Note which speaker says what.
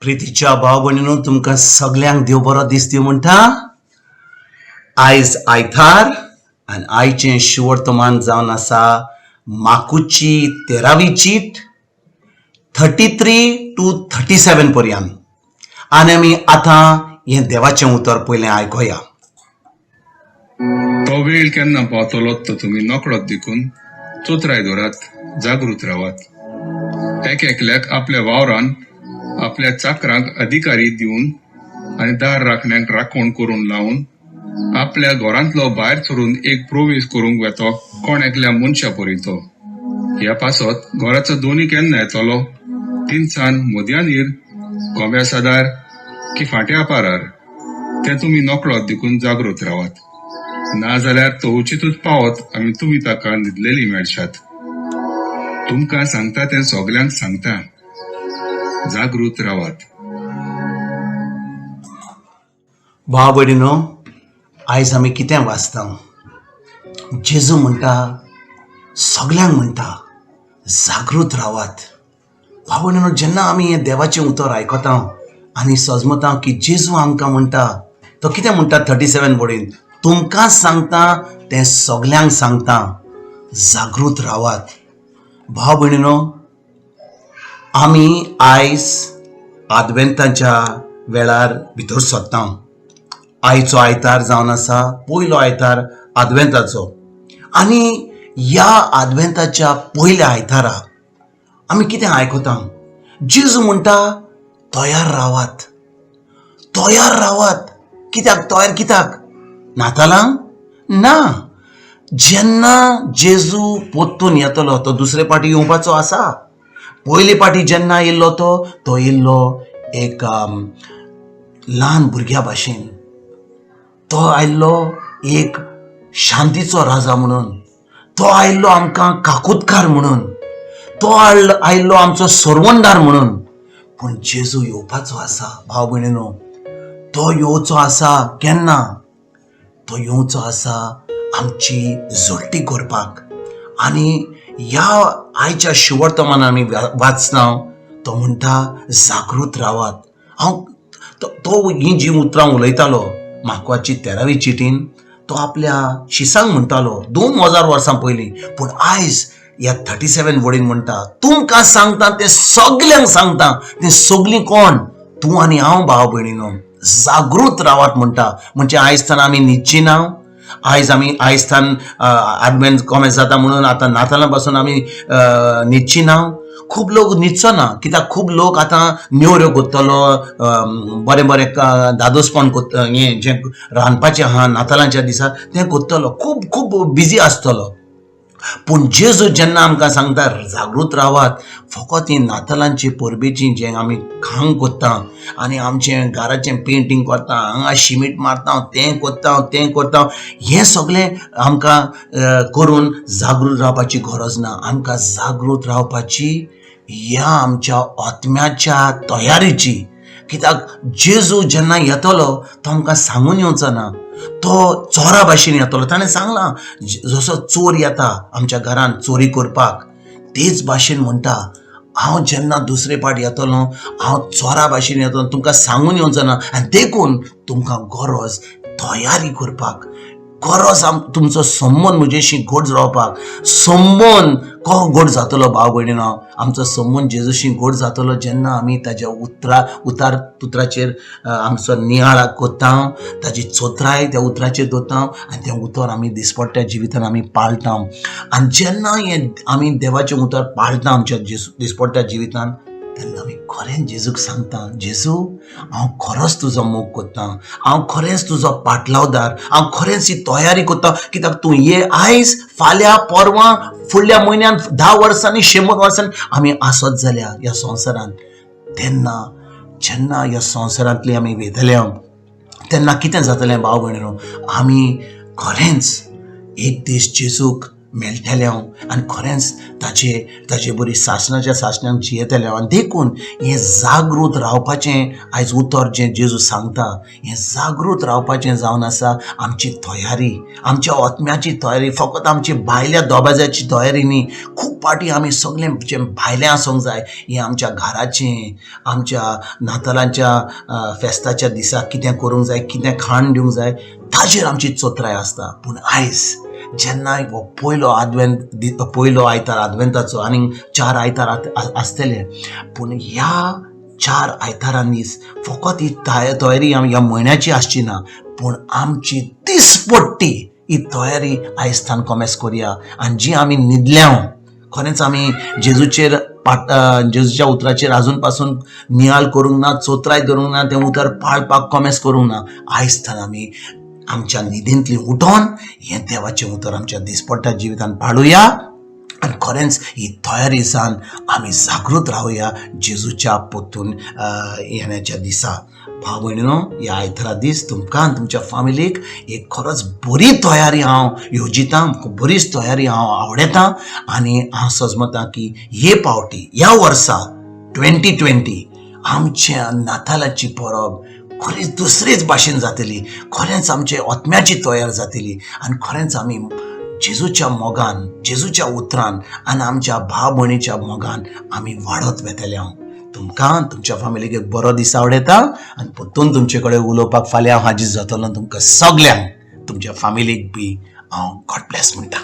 Speaker 1: प्रितीच्या भाव भयणीनो, तुमकां सगल्यांक देव बरो दीस दिवं म्हणटा. आयज आयतार आनी आयचें शिवर्तमान जावन आसा माकुची तेरावी चीट 33 to 37 पर्यंत. आनी आमी आतां हें देवाचें उतर पयलें आयकुया.
Speaker 2: तो वेळ केन्ना पावतलो तो तुमी नकळत देखून चोत्राय दवरात, जागृत रावात. एक एकल्याक आपल्या वावरान आपल्या चाकरांक अधिकारी दिवन आनी दार राखण्यांक राखण करून लावन आपल्या घरांतलो भायर सरून एक प्रवेश करूंक वेतो कोण एकल्या मनशा परी तो. ह्या पासत घराचो दोनी केन्ना येतलो, तिनसान मध्यानीर, गोब्या सादार की फांट्या पारार, तें तुमी नकळत देखून जागृत रावात. ना जाल्यार तो उचितूच पावत आनी तुमी ताका न्हिदलेली मेळशात. तुमकां सांगता तें सगल्यांक सांगता, जागृत रावात.
Speaker 1: भाव भयणीनो, आयज आमी कितें वाचता? जेजू म्हणटा, सगल्यांक म्हणटा, जागृत रावात. भाव भयणीनो, जेन्ना आमी हें देवाचें उतर आयकता आनी सजमता की जेजू आमकां म्हणटा, तो कितें म्हणटा 37 वडीन, तुमकां सांगता तें सगल्यांक सांगता, जागृत रावात. भाव भयणीनो, आमी आयज आदवेंताच्या वेळार भितर सरता. आयचो आयतार जावन आसा पयलो आयतार आदवेंताचो. आनी ह्या आदवेंताच्या पयल्या आयतारा आमी कितें आयकता? जेजू म्हणटा, तयार रावात, तयार रावात. कित्याक तयार? कित्याक? नातालांक ना. जेन्ना जेजू परतून येतलो, तो दुसरे पाटी येवपाचो आसा. पयले पाटी जेन्ना येयल्लो तो तो येयल्लो एक ल्हान भुरग्या भाशेन. तो आयल्लो एक शांतीचो राजा म्हणून, तो आयल्लो आमकां काकुतकार म्हणून, तो आयल्लो आमचो सरवणदार म्हणून. पूण जेजू येवपाचो आसा भाव भयणीनो. तो येवचो आसा केन्ना? तो येवचो आसा आमची झडटी करपाक. आनी ह्या आयच्या शिवर्तमानान आमी वाचना, तो म्हणटा जागृत रावात. हांव तो ही जी उतरां उलयतालो माकवाची तेरावी चिटीन, तो आपल्या शिसांक म्हणटालो 2000 वर्सां पयलीं. पूण आयज ह्या 37 वडीन म्हणटा, तुमकां सांगता तें सगल्यांक सांगता. तें सगलीं कोण? तूं आनी हांव. भाव भयणीनो, जागृत रावात म्हणटा. म्हणजे आयज तान आमी न्हिदची ना. आयज आमी आयज तान आदमेन कोमेस जाता म्हणून आतां नातालां पासून आमी न्हिदची ना. खूब लोक न्हिदचो ना, कित्याक खूब लोक आतां नेवऱ्यो कोत्तलो, बरें बरें दादोसपण कोत्त, हें जें रांदपाचें आहा नातालांच्या दिसा तें कोत्तलो, खूब खूब बिजी आसतलो. पूण जेजू जेन्ना आमकां सांगता जागृत रावात, फकत ही नातालांची परबेची जें आमी खांग कोत्ता आनी आमचें घराचें पेंटींग करता, हांगा शिमीट मारता, तें कोत्ता, तें करता, हें सगळें आमकां करून जागृत रावपाची गरज ना. आमकां जागृत रावपाची ह्या आमच्या आत्म्याच्या तयारीची. कित्याक जेजू जेन्ना येतलो तो आमकां सांगून येवचो ना, तो चोरा भाशेन येतलो. ताणें सांगलां, जसो चोर येता आमच्या घरान चोरी करपाक, तेच भाशेन म्हणटा, हांव जेन्ना दुसरे पाट येतलो हांव चोरा भाशेन येतलो, तुमकां सांगून येवचो ना. आनी देखून तुमकां गरज तयारी करपाक, गरज तुमचो संबंद म्हजेशी घट रावपाक. संबंद को घट जातलो भाव भयणीनो? आमचो संबंद जेजूशी घट जातलो जेन्ना आमी ताज्या उतरा उतार उतराचेर आमचो नियाळ कोत्ता, ताजी चोत्राय त्या उतराचेर दवरता आनी तें उतर आमी दिसपट्ट्या जिवितान आमी पाळटा. आनी जेन्ना हें आमी देवाचें उतर पाळटा आमच्या जेजू दिसपट्ट्या जिवितान, तेन्ना आमी खरेंच जेजूक सांगता, जेजू हांव खरोच तुजो मोग कोत्ता, हांव खरेंच तुजो पाटलावदार, हांव खरेंच ही तयारी कोत्ता. कित्याक तूं ये आयज, फाल्यां, परवां, फुडल्या म्हयन्यान, 10 वर्सांनी, 100 वर्सांनी आमी आसत जाल्यार ह्या संवसारांत, तेन्ना जेन्ना ह्या संवसारांतली आमी वयतले तेन्ना कितें जातलें भाव भयणीनो? आमी खरेंच एक दीस जेजूक मेळटलें हांव आनी खरेंच ताचे ताचे बरी सासणाच्या सासणाक जियेतलें हांव. आनी देखून हें जागृत रावपाचें आयज उतर जें जेजू सांगता, हें जागृत रावपाचें जावन आसा आमची तयारी, आमच्या आत्म्याची तयारी, फकत आमची भायल्या दबाज्याची तयारी न्ही. खूब फावटी आमी सगळें जें भायलें आसूंक जाय, हें आमच्या घराचें, आमच्या नातालांच्या फेस्ताच्या दिसा कितें करूंक जाय, कितें खाण दिवंक जाय, ताजेर आमची चतुराय आसता. पूण आयज जेन्ना हो पयलो आदवेंत, पयलो आयतार आदवेंताचो, आनी 4 आयतार आसतले, पूण ह्या 4 आयतारांनी फकत ही तयारी ह्या म्हयन्याची आसची ना, पूण आमची दिसपट्टी ही तयारी आयज थावन कोमेस करुया. आनी जी आमी न्हिदल्या, खरेंच आमी जेजूचेर जेजूच्या उतराचेर आजून पासून नियाळ करूंक ना, चोत्राय धरूंक ना, तें उतर पाळपाक कोमेस करूंक ना, आयज थावन आमी आमच्या न्हिदेंतली उठोन हें देवाचें उतर आमच्या दिसपट्ट्या जिवितान पाळुया आनी खरेंच ही तयारी जावन आमी जागृत रावया जेजूच्या पोतून येण्याच्या दिसा. भाव भयणीनो, ह्या आयतारा दीस तुमकां आनी तुमच्या फामिलीक एक खरोच बरी तयारी हांव येवजितां, बरीच तयारी हांव आवडयतां आनी हांव सजमतां की हे पावटी ह्या वर्सा 2020 आमच्या नातालाची परब खरीच दुसरेच भाशेन जातली, खरेंच आमचे आत्म्याची तयार जातली आनी खरेंच आमी जेजूच्या मोगान, जेजूच्या उतरान आनी आमच्या भाव भयणीच्या मोगान आमी वाडत वेतले. हांव तुमकां तुमच्या फामिलीक एक बरो दीस आवडयता आनी परतून तुमचे कडेन उलोवपाक फाल्यां हांव हाजीर जातलो. तुमकां सगल्यांक, तुमच्या फामिलीक बी हांव गॉड ब्लेस म्हणटा.